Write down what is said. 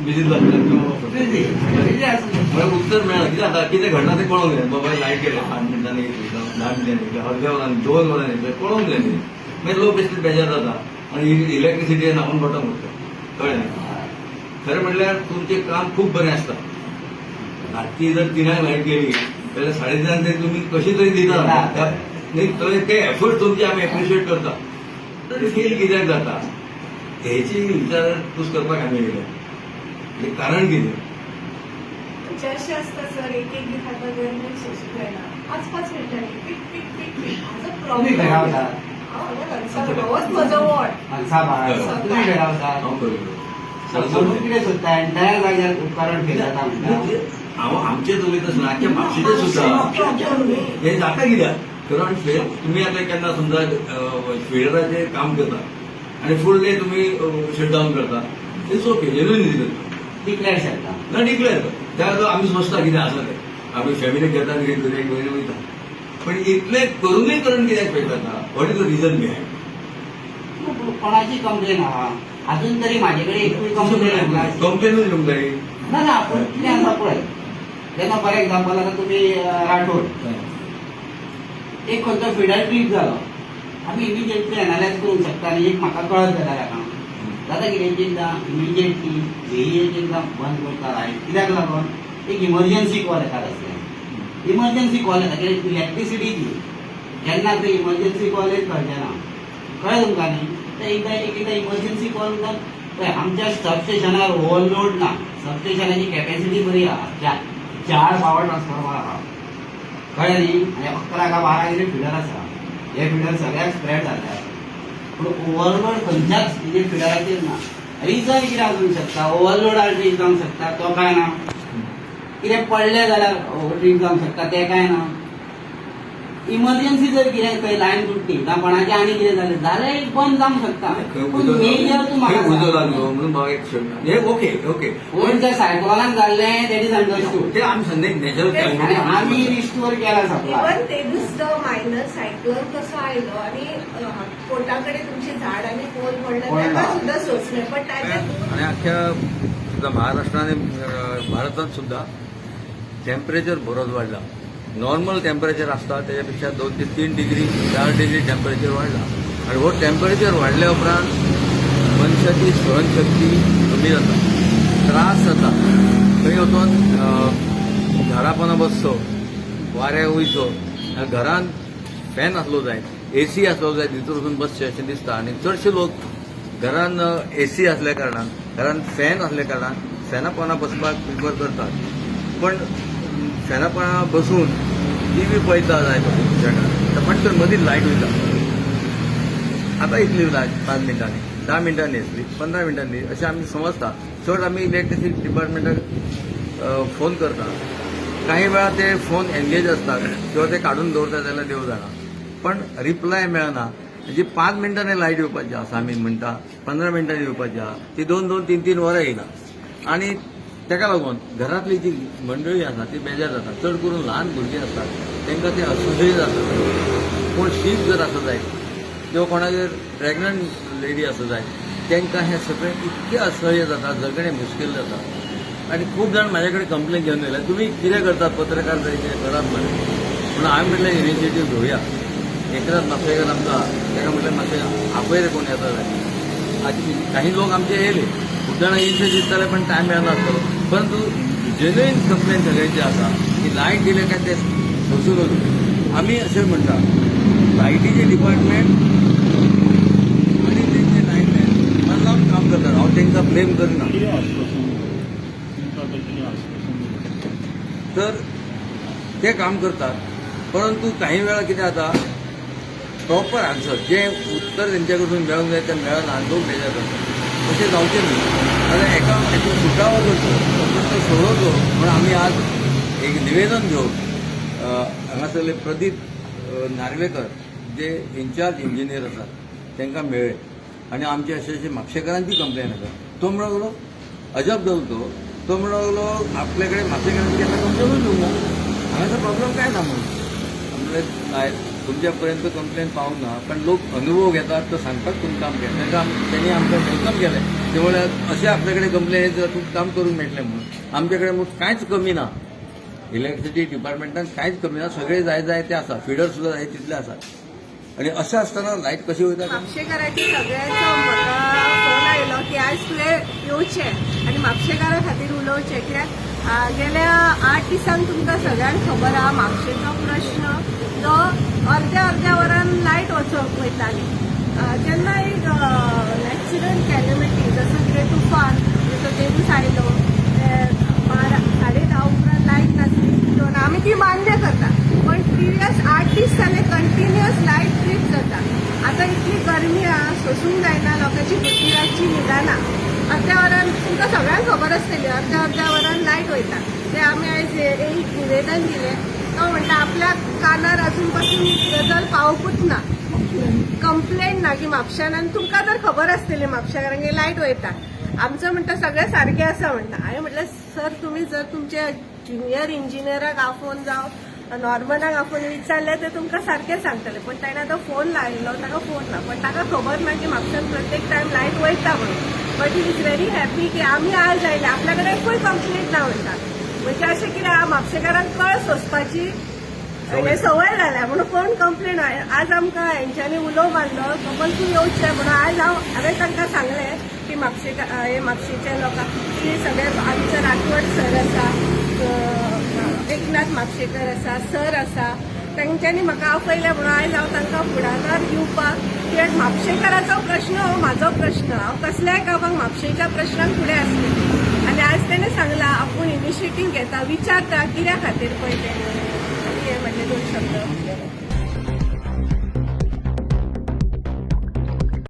Busy जातले किंवा busy busy आसूं शकता. म्हळ्यार उत्तर मेळना. कितें जाता, कितें घडना तें कळोंक जाय. बाबा, लायट गेले, 5 मिनटांनी येतली, 10 मिनटांनी येतली, अर्द्या वरान, 2 वरांनी येतले, कळोंक जाय न्ही. मागीर लोक बेश्टे बेजार जाता आनी इलेक्ट्रिसिटी नागून बटन उरता. कळ्ळें न्ही? खरें म्हणल्यार तुमचें काम खूब बरें आसता. रातची जर 3ांक लायट गेली जाल्यार 3:30 तरी तुमी कशी तरी दिता. न्ही, थंय ते एफर्ट तुमचे आमी एप्रिशिएट करता. तर फेल कित्याक जाता हेची विचारपूस करपाक आमी येयले. म्हणजे कारण कितें? म्हणजे अशें आसता सर, एक एक दिसा गरमी सोसूंक जायना. 5-5 मिनटांनी पीक पीक पीक पीक. हाजो तुम्ही खंय प्रॉब्लेम. रावता? हांव हांगा घनसावंगा, होच म्हजो वॉर्ड. घनसाबाग. तुम्ही खंय रावता? हांव करूं? म्हणून कितें सोदता, एंटायर जाग्यार उपकरण फेल जाता म्हणटा. हांव आमचेच उलयत आसना, आख्या म्हापशेचें सुद्दां हे जाता. कित्याक कारण फेल तुमी आतां केन्ना समजा फिडराचेर काम करता आनी फूल डे तुमी शटडावन करता, it's okay, genuine reason. Declare शकता. ना, डिक्लेअर त्या आमी सोंसता कितें आसा तें. आमी फॅमिलीक घेता आनी कितें वयर वयता. पण इतलें करूनय करंट कित्याक फेल जाता? What is the reason behind? कोणाची कंप्लेन आहा? अजून तरी माझे कडेन एकूय कंप्लेन येवंक ना. कंप्लेनूच येवंक जाय. ना ना, पूण कितें आसा पळय, जेन्ना फॉर एक्झाम्पल आतां तुमी राठोड एक खंयचो फिडर ट्रीप जालो, आमी इमिजिएटली एनालायज करूंक शकता आनी एक म्हाका कळत जाल्यार हांगा जाता कितें, एकदां इमिजिएटली जेई एकदां बंद करता लायट. कित्याक लागून? एक इमर्जन्सी कॉल येता. कसलें इमर्जन्सी कॉल येता? कित्याक इलेक्ट्रिसिटी जेन्ना ते इमर्जन्सी कॉल येत कळचें ना. कळ्ळें तुमकां न्ही? ते एकदां एक एकदां इमर्जन्सी कॉल म्हणटा पळय, आमच्या सब स्टेशनार ओवरलोड ना. सब स्टेशनाची कॅपॅसिटी बरी आहा. चार चार पावर ट्रान्सफॉर्मर आहा. कळ्ळें न्ही? आनी 11 काय 12 कितें फिडर आसा. हे फिडर सगळ्याक स्प्रेड जाल्ले आसा, पूण ओवरलोड खंयच्याच हेजेर फिडराचेर ना. रिजन कितें आसूंक शकता? ओवरलोड ट्रीप जावंक शकता, तो काय ना. कितें पडलें जाल्यार ट्रीप जावंक शकता, तें काय ना. इमर्जन्सी जर कितें खंय लायन तुटली जावं कोणाचें आनी कितें जालें जाल्यार एक बंद जावंक शकता. पूण मेजर तूं खंय म्हाका उजो सांग. लागलो म्हणून म्हाका एक क्षण हे ओके ओके. पूण त्या सायक्लोनान जाल्लें, that is understood. ते आमी संदेश नॅचरल. आनी आमी रिस्टोर केला सप्लाय. इवन ते दुसरो मायनर सायक्लोन कसो आयलो आनी कोर्टा कडेन तुमची झाड आनी पोल पडले, पडला. ताका सुद्दां सोंसलें, पण ताच्या आणि अख्ख्या सुद्धा महाराष्ट्रात आणि भारतात सुद्धा टेम्परेचर बरोच वाढला. नॉर्मल टेम्परेचर आसता त्याच्यापेक्षा 2 ते 3 डिग्री, 4 डिग्री टेम्परेचर वाढला. आणि हो टेम्परेचर वाढल्या उपरांत मनशाची सहनशक्ती कमी जाता, त्रास जाता. थंय वचून झाडा पाना बसचो, वाऱ्याक वयचो आनी घरान फॅन आसलो जाय, एसी आसलो जाय, भितर वचून बसचें अशें दिसता. आनी चडशे लोक घरान एसी असल्या कारणान, घरान फॅन असल्या कारणान फॅना पोंदा बसपाक प्रिफर करतात. पण फॅना पोंदा बसून टीव्ही पळयता जाय तर पटकन मदींच लायट वयता. आतां इतली लायट 5 मिनटांनी, 10 मिनटांनी येतली, 15 मिनटांनी अशें आमी समजता. चड आमी इलेक्ट्रिसिटी डिपार्टमेंटाक फोन करता. काही वेळा ते फोन एंगेज असतात किंवा ते काडून दवरता जाल्यार देव जाणा, पण रिप्लाय मेळना. म्हणजे 5 मिनटांनी लायट येवपाची आसा आमी म्हणटा, 15 मिनटांनी येवपाची आसा, ती 2-2, 3-3 वरां येयना. आनी ताका लागून घरांतली जी मंडळी आसा ती बेजार जाता. चड करून ल्हान भुरगीं आसतात, तांकां ते असह्य जाता. कोण शीक जर आसा जायत किंवा कोणागेर प्रेग्नंट लेडी आसा जायत, तांकां हें सगळें इतकें असह्य जाता, जगणें मुश्कील जाता. आनी खूब जाण म्हाजे कडेन कंप्लेन घेवन येयले, तुमी कितें करतात, पत्रकार जाय, कितें करात मरे म्हणून. हांवें म्हटलें, इनिशिएटीव घेवया. एकनाथ म्हापसेकर आमकां, ताका म्हटलें, मातशें आपय रे, कोण येता जाल्यार. आजी काही लोक आमचे येयले. खूब जाणां येयशे दिसताले, पण टायम मेळनासलो. परंतु जेन्युइन कंप्लेन सगळ्यांची आसा की लायट दिले काय ते सोसूं नजो. आमी अशें म्हणटा, लायटीचे डिपार्टमेंट आनी तेंचे लायनमॅन मन लावन काम करतात. हांव तांकां ब्लेम करना. कितें आश्वासन दिलें तुमकां? आतां कितें आश्वासन दिलें? तर ते काम करतात, परंतु काही वेळा कितें जाता, प्रॉपर आन्सर, जें उत्तर तेंच्या कडसून मेळूंक जाय तें मेळना आनी लोक बेजार जाता. तशें जावचें न्ही जाल्यार एका हेतून सुटावो करचो, तो प्रश्न सोडोवचो म्हूण आमी आज एक निवेदन घेवन हांगासरले प्रदीप नार्वेकर जे इन्चार्ज इंजिनियर आसात तांकां मेळ्ळे आनी आमचे अशे अशे म्हापशेकारांची कंप्लेन आसा. तो म्हणूंक लागलो, अजब जालो तो. तो म्हणूंक लागलो, आपल्या कडेन म्हापशेकारांची केन्ना कंप्लेनूच येवंक ना, हांगासर प्रॉब्लम काय ना म्हणून. आयज तुमच्या पर्यंत कंप्लेन पावूंक ना, पण लोक अनुभव घेतात तो सांगपाक तुमकां आमकां तांकां तेणी आमकां welcome केलें. ते म्हळ्यार अशें आपल्या कडेन कंप्लेन येत जाल्यार तुमकां काम करूंक मेळटलें म्हणून. आमचे कडेन म्हूण कांयच कमी ना, इलेक्ट्रिसिटी डिपार्टमेंटान कांयच कमी ना, सगळे जाय जाय ते आसा, फिडर सुद्दां जाय तितले आसा. आनी अशें आसतना लायट कशी वयता? म्हापशेकाराचे सगळ्यांचो म्हाका फोन आयलो की आयज तुवें येवचें आनी म्हापशेकारा खातीर उलोवचें, कित्याक गेल्या 8 दिसांक तुमकां सगळ्यांक खबर आहा म्हापशेचो प्रश्न जो अर्द्या अर्द्या वरान लायट वचोंक वयताली. जेन्ना एक नॅचरल कॅलमिटी जसो कितें तुफान, जसो तेजूस आयलो, ते 12, 10:30 उपरांत लायट नासली दोन, आमी ती मान्य करता, पण प्रिवियस 8 दीस जाले कंटिन्युअस लायट ट्रीप जाता. आतां इतली गरमी आहा, सोसूंक जायना, लोकांची भुरगीं रातची न्हिदना. अर्द्या वरान, तुमकां सगळ्यांक खबर आसतली, अर्द्या अर्द्या वरान लायट वयता. ते आमी आयज एक निवेदन दिलें. तो म्हणटा आपल्या कानार अजून पासून गजल पावकूच ना, कंप्लेंट ना की म्हापश्यान. आनी तुमकां तर खबर आसतली म्हापश्याकारांक लायट वयता. आमचं म्हणटा सगळें सारकें आसा म्हणटा. हांवें म्हटलें, सर, तुमी जर तुमच्या ज्युनियर इंजिनियराक आफोवन जावं नॉर्मनाक आफोवन विचारलें ते तुमकां सारकें सांगतले. पण ताणें आतां फोन लायिल्लो, ताका फोन ना, पण ताका खबर ना की म्हापश्यान प्रत्येक टायम लायट वयता म्हणून. But he is very happy की आमी आज आयले, आपल्या कडेन एकूय कंप्लेंट ना म्हणटा. म्हणजे अशें कितें आहा, म्हापशेकारांक कळ सोंसपाची हे संवय जाल्या म्हणून कोण कंप्लेन. आज आमकां हेंच्यांनी उलो मारलो, कपल तूं येवचें म्हणून. आयज हांवें तांकां सांगलें की म्हापशे हे म्हापशेच्या लोकांक की सगळे आमचो राठवड सर आसा, एकनाथ म्हापशेकर आसा, सर आसा, तांच्यांनी म्हाका आपयलें म्हणून आयज हांव तांकां फुडाकार दिवपाक, कित्याक म्हापशेकाराचो प्रश्न हो म्हाजो प्रश्न. हांव कसल्याय कामाक म्हापशेच्या प्रश्नाक फुडें आसलें आनी आज तेणें सांगलां आपूण इनिशिएटीव घेता, विचारता कित्या खातीर पळय तें. आनी हे म्हजे दोन शब्द.